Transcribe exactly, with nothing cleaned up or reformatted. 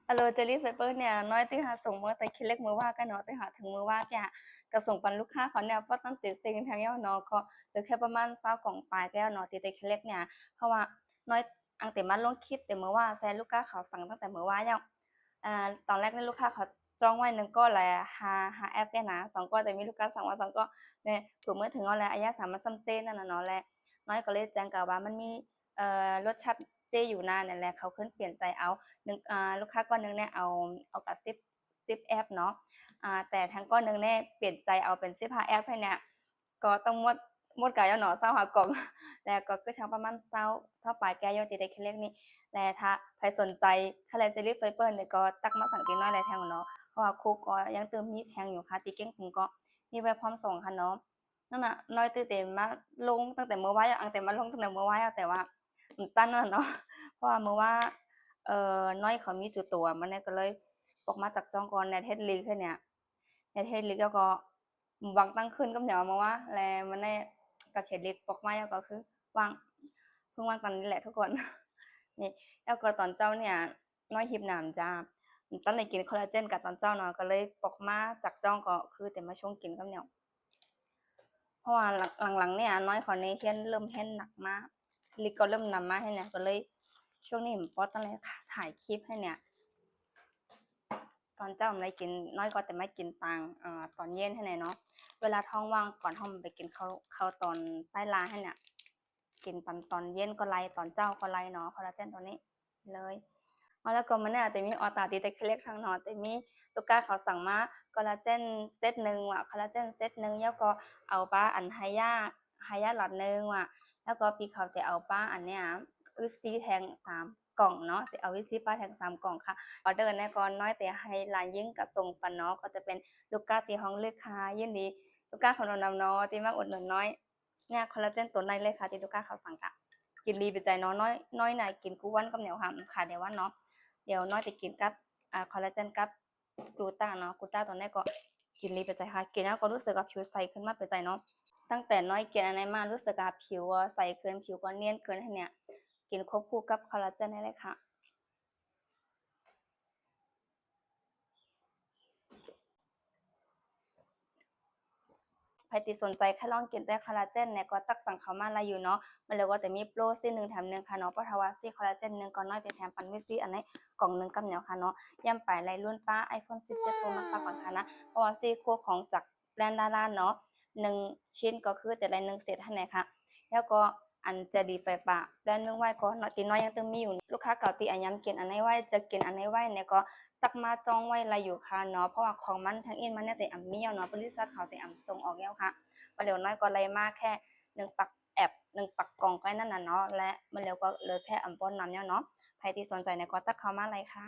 อะโหล เจลลี่ไฟเบอร์ เนี่ย น้อยตี้หาส่งเมื่อแต่คิดเล็กมือว่ากันเนาะ ตี้หาถึงมือว่าแกก็ส่งปันลูกค้าเขาเนี่ย ป้อตั้งแต่เซ็งแทงยอดเนาะ ก็เหลือแค่ประมาณซาวกล่องปลายแก้วเนาะ ตีแต่คิดเล็กเนี่ย เพราะว่าน้อยอังแต่มาลงคลิปแต่มือว่าแซ่ลูกค้าเขาสั่งตั้งแต่มือว่าแล้ว อ่า ตอนแรกเนี่ยลูกค้าเขาจองไว้หนึ่งก้อนแหละห้าห้าแอปเนี่ยนะ สองก้อนแต่มีลูกค้าสั่งว่าสองก้อนเนี่ย ถูกเมื่อถึงเอาแล้วอายะสามารถซ้ำเจ้นั่นน่ะเนาะ และน้อยก็เลยแจ้งกับว่ามันมี เอ่อ รสชาติเจ้อยู่นานนั่นแหละ เขาขึ้นเปลี่ยนใจเอาหนึ่ง อ่า ลูกค้าก้อนหนึ่งเนี่ยเอา เอากับสิบ สิบแอปเนาะ อ่า แต่ทางก้อนหนึ่งเนี่ยเปลี่ยนใจเอาเป็นสิบห้าแอปให้เนี่ย ก็ต้องหมด หมดกันแล้วเนาะ ซาวห้ากล่อง แล้วก็คือทางประมาณซาว ซาวปลายแก้วอยู่ตีแต่คิดเล็กนี่ และถ้าใครสนใจคอลลาเจนเจลลี่ไฟเบอร์เนี่ยก็ตักมาสั่งตีน้อยได้แทงเนาะ เพราะว่าคุกก็ยังเติมมีแทงอยู่ค่ะ ตีเก้งผมก็มีไว้พร้อมส่งค่ะเนาะ นั่นน่ะ น้อยตื้อเต็มมาลงตั้งแต่เมื่อวานอ่ะ อังแต่มาลงตั้งแต่เมื่อวานอ่ะ แต่ว่ามันตันน่ะเนาะ เพราะว่าเมื่อวาน เอ่อ น้อยเขามีจุดตัวมันเนี่ยก็เลยปอกมาจากจ้องก่อน แนทเฮ็ดลีกแค่เนี่ย แนทเฮ็ดลีกแล้วก็วางตั้งขึ้นกับแนวมาว่า แล้วมันได้กับเฮ็ดลีกปอกมาแล้วก็คือวาง เพิ่งวางตอนนี้แหละทุกคน นี่ แล้วก็ตอนเจ้าเนี่ย น้อยหิบหนามจ้า ตอนไหนกินคอลลาเจนกับตอนเจ้าเนาะ ก็เลยปอกมาจากจ้องก็คือแต่มาช่วงกินกับเนี่ย เพราะว่าหลังๆเนี่ยน้อยขอในเฮียนเริ่มเฮียนหนักมาก ลิกก็เริ่มนำมาให้เนี่ย ก็เลยช่วงนี้ผมป๊อตตั้งแต่ถ่ายคลิปให้เนี่ย ตอนเจ้าผมได้กิน น้อยก็แต่ไม่กินตัง เอ่อ ตอนเย็นให้เนี่ยเนาะ เวลาท้องว่างก่อนห้องไปกินข้าว ข้าวตอนใต้ลาให้เนี่ย กินปันตอนเย็นก็ไล ตอนเจ้าก็ไลเนาะ คอลลาเจนตัวนี้เลย เอาแล้วก็มันเนี่ยแต่มีออตาตีแต่เล็กทางเนาะ แต่มีลูกค้าเขาสั่งมาคอลลาเจนเซตหนึ่งว่ะ คอลลาเจนเซตหนึ่ง แล้วก็เอาป้าอันไฮยา ไฮยาหลอดหนึ่งว่ะ แล้วก็ปีเขาจะเอาป้าอันเนี้ยวิตซีแทงสามกล่องเนาะ จะเอาวิตซีป้าแทงสามกล่องค่ะ ออเดอร์แน่ก่อนน้อยแต่ให้ลายยิ่งกับส่งปันเนาะ ก็จะเป็นลูกค้าที่ห้องเลือกค่ะ ยินดี ลูกค้าของเรานำเนาะที่มาอุดหนุนน้อย เนี่ยคอลลาเจนตัวในเลยค่ะที่ลูกค้าเขาสั่งค่ะ กินดีไปใจเนาะ น้อย น้อยหน่ายกินกู้วันกับเหนียวค่ะ ค่ะ เดี๋ยววันเนาะ เดี๋ยวน้อยจะกินกับ อ่า คอลลาเจนกับกลูต้าเนาะ กลูต้าตัวนี้ก็กินดีไปใจค่ะ กินแล้วก็รู้สึกว่าผิวใสขึ้นมากไปใจเนาะ ตั้งแต่น้อยกินอันนี้มารู้สึกว่าผิวใสขึ้น ผิวก็เนียนขึ้นให้เนี่ย กินควบคู่กับคอลลาเจนนี่เลยค่ะ ใครที่สนใจแค่ลองกินแต่คอลลาเจนเนี่ยก็ตักสั่งเขามาได้อยู่เนาะ มันเลยก็จะมีโปรสี่หนึ่งแถมหนึ่งค่ะเนาะ เพราะถ้าว่าสี่คอลลาเจนหนึ่งก็น้อยจะแถมปันวิตซีอันนี้กล่องหนึ่งกับเหนียวค่ะเนาะ ย่ำไปไล่รุ่นป้า iPhone สิบเจ็ด Pro Max ก่อนค่ะนะ เพราะว่าสี่คู่ของจากแบรนด์ดาราเนาะ หนึ่งชิ้นก็คือแต่ละหนึ่งเซตให้เนี่ยค่ะ แล้วก็อันจะดีไฟป่าแบรนด์เมืองไหว้ก็เนาะ ตีน้อยยังตึงมีอยู่ ลูกค้าเก่าตีอันย้ำกินอันไหนไหว้ จะกินอันไหนไหว้เนี่ยก็ตักมาจองไว้ละอยู่ค่ะเนาะ เพราะว่าของมันทางอินมันเนี่ยแต่อ่ำมีอยู่เนาะ บริษัทเขาแต่อ่ำส่งออกแล้วค่ะ มาเร็วน้อยก็เลยมาแค่หนึ่งปักแอบหนึ่งปักกล่องก็นั่นน่ะเนาะ และมาเร็วก็เหลือแค่อ่ำป้อนน้ำเนี่ยเนาะ ใครที่สนใจเนี่ยก็ตักเข้ามาเลยค่ะ